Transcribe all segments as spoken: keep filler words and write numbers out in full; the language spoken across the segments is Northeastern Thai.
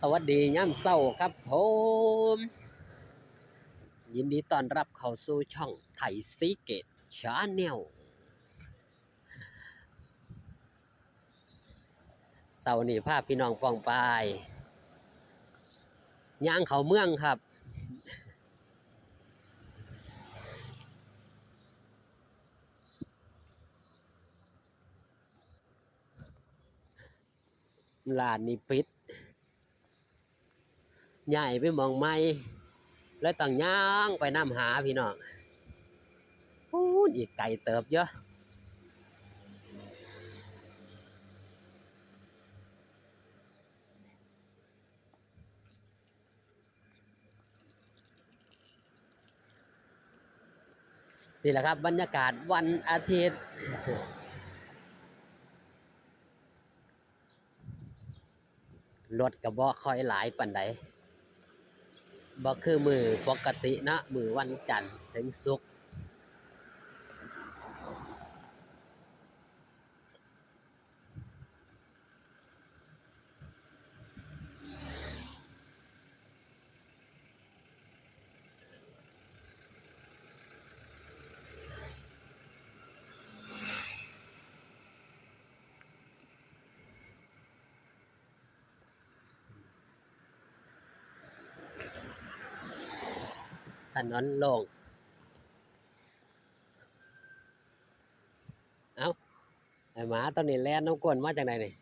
สวัสดียามเช้าครับผม ยินดีต้อนรับเข้าสู่ช่องไทยซีเกตชาแนล เช้านี้พาพี่น้องป้องปายย่างเข้าเมืองครับ ร้านนี้ปิด ย้ายไปหม่องใหม่ เลยต้องย่างไปนำหาพี่น้อง พู้นอีกไกลเติบอยู่ นี่แหละครับ บรรยากาศวันอาทิตย์ รถก็บ่ค่อยหลายปานใด บ่คือมื้อปกติเนาะ มื้อวันจันทร์ถึงศุกร์ ถนนโล่ง เอ้า ไอ้หมาตัวนี้แล่นนำก้นมาจากไหนนี่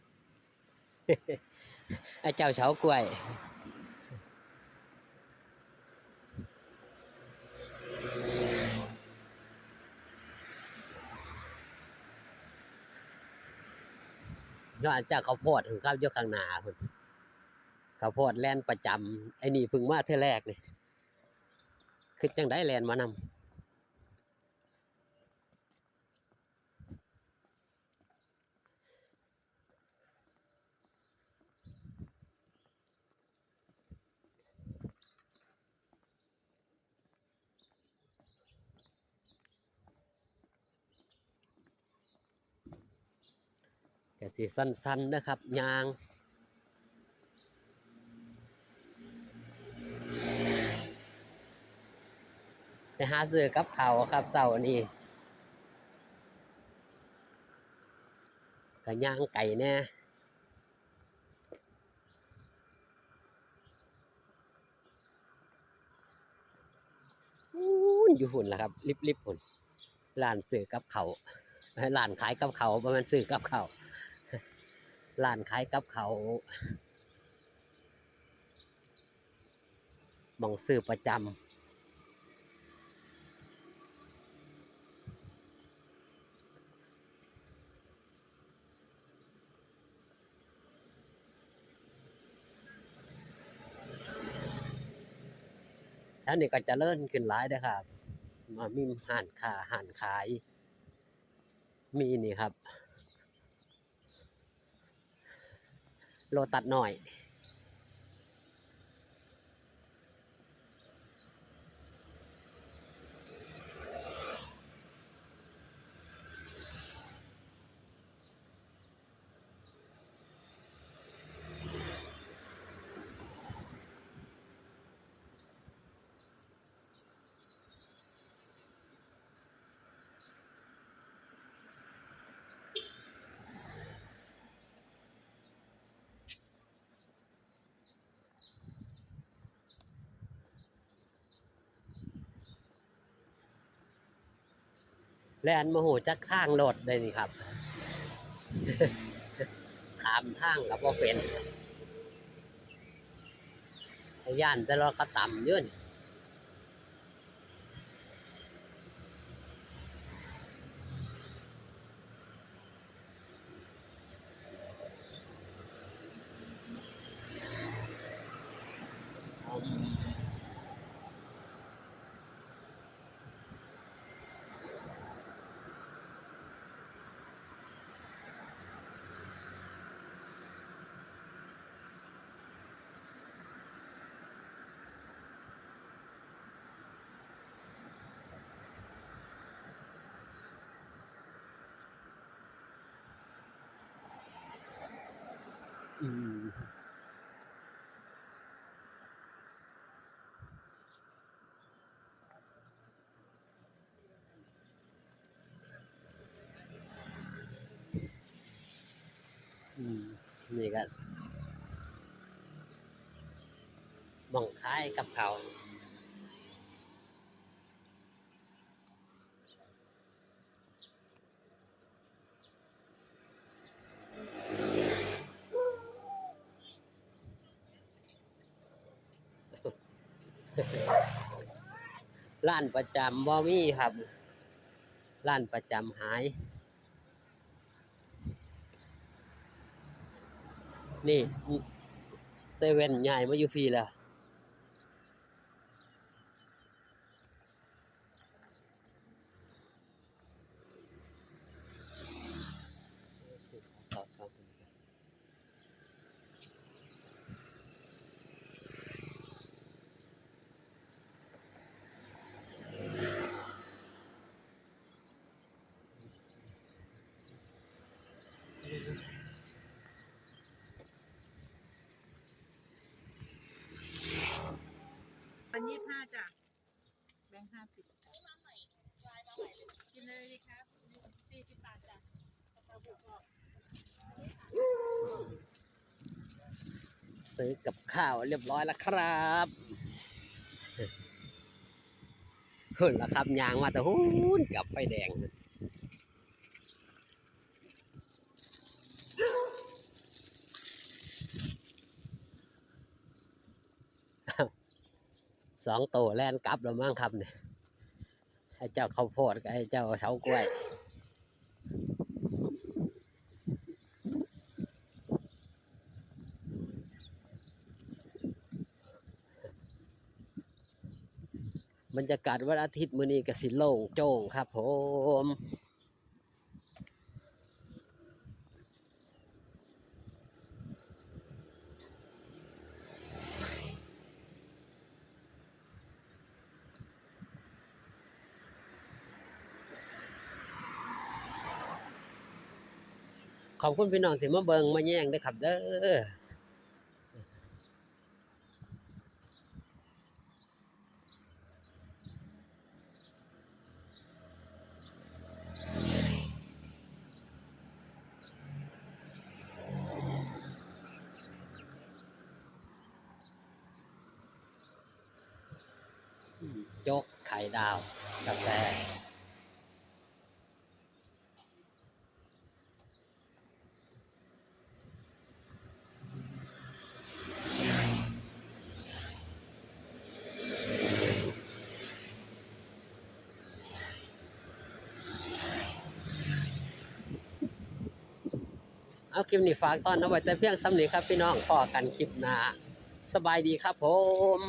ไอ้เจ้าเฉากล้วย ย้อนจากข้าวโพดครับ อยู่ข้างหน้าพุ้น ข้าวโพดแล่นประจำ ไอ้นี่เพิ่งมาเทื่อแรกนี่ คือจังได๋แล่นมานำ ก็สิสั้นๆ นะครับ ย่าง ไปหาซื้อกับข้าวครับ เช้านี้ ก็ย่างไกลแน่ พู้นอยู่พุ้นล่ะครับ ริบๆ พุ้น ร้านซื้อกับข้าว ร้านขายกับข้าว บ่แม่นซื้อกับข้าว ร้านขายกับข้าว หม่องซื้อประจำ แถวนี้ก็เจริญขึ้นหลายเด้อครับ มามีร้านค้า ร้านขาย มีนี่ครับ โลตัสน้อย แล่นบ่ฮู้จักทางรถเด้นี่ครับ ข้ามทางก็บ่เป็น ย้านแต่รถเขาตำอยู่นี่ อืม หม่องขายกับข้าว ร้านประจำบ่มีครับ ร้านประจำหาย นี่ เซเว่นย้ายมาอยู่พี้แล้ว อันยี่สิบห้าจ้ะ แบงค์ห้าสิบ กินเลยดีครับ สี่สิบบาทจ้ะ ซื้อกับข้าวเรียบร้อยแล้วครับ หุ่นละครับ ยางมาแต่หุ่นกับไฟแดง สองโตแล่นกลับแล้วมั้งครับเนี่ย ให้เจ้าข้าวโพดกับให้เจ้าเฉาก๊วย บรรยากาศวันอาทิตย์มื้อนี้ก็สิโล่งโจ้งครับผม ขอบคุณพี่น้องที่มาเบิ่งมาแยงเด้อครับเด้อ โจ๊กไข่ดาว กาแฟ เอา คลิปนี้ฝากตอนเอาไว้แต่เพียงส่ำนี้ครับพี่น้อง พ้อกันคลิปหน้า สบายดีครับผม